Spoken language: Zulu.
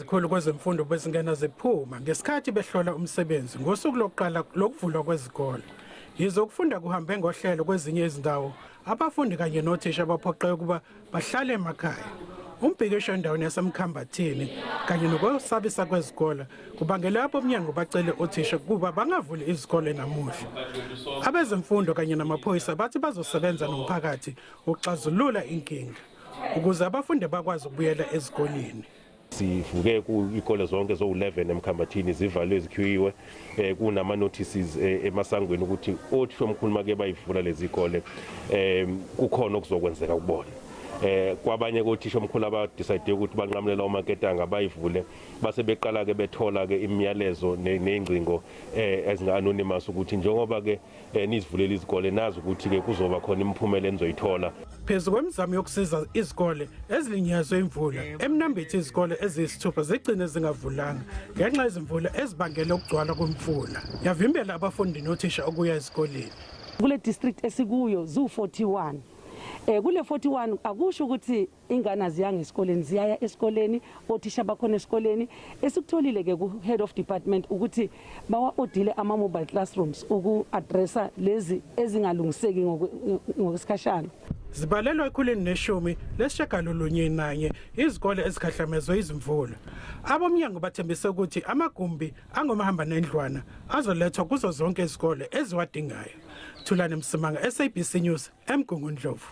Izikhulu kwezemfundo bezingena ziphuma ngesikhathi behlola umsebenzi ngosuku lokuqala lokuvulwa kwezikole. Yize ukufunda kuhambe ngohlelo kwezinye izindawo, abafundi kanye nothisha baphoqeke ukuba bahlale emakhaya. Umbhikisho endaweni yaseMkhambathini kanye nokwesabisa kwezikole kubangele abomnyango bacele othisha ukuba bangavuli izikole namuhla. Abezemfundo kanye namaphoyisa bathi bazosebenza nomphakathi ukuxazulula inkinga ukuze abafundi bakwazi ukubuyela ezikoleni. Sivuke kuyikole zonke zowu-11 eMkhambathini zivaliwe, zikhiyiwe. Kunama notices emasangweni ukuthi othishomkhulu make bayivula lezi zikole, kukhona okuzokwenzeka kubona. Kwabanye kothishomkhulu aba-decide ukuthi banqamulela omaketanga bayivule, base beqala ke bethola ke imiyalezo nezingcingo ezinga anonymous ukuthi njengoba ke nizivulela izikole, nazi ukuthi ke kuzoba khona imiphumela enizoyithola. Phezu kwemizamo yokusiza izikole ezilinyazwe imvula eMnambithi, izikole eziyisithupha zigcine zingavulanga ngenxa yezimvula ezibangele ukugcwala kwemfula yavimbela abafundi nothisha ukuya ezikoleni. Kule district esikuyo zu-41. Kule 41 akusho ukuthi ingane aziyanga esikoleni, ziyaya esikoleni, othisha bakhona esikoleni. Esikutholile ke ku head of department ukuthi bawa-odile ama-mobile classrooms uku-addressa lezi ezingalungiseki ngokwesikhashana. Zibalelwa 194 izikole ezikhahlamezwe izimvula. Abomnyango bathembise ukuthi amagumbi angomahamba nendlwana azolethwa kuzo zonke izikole eziwadingayo. Thulani Msimanga, SABC News, eMgungundlovu.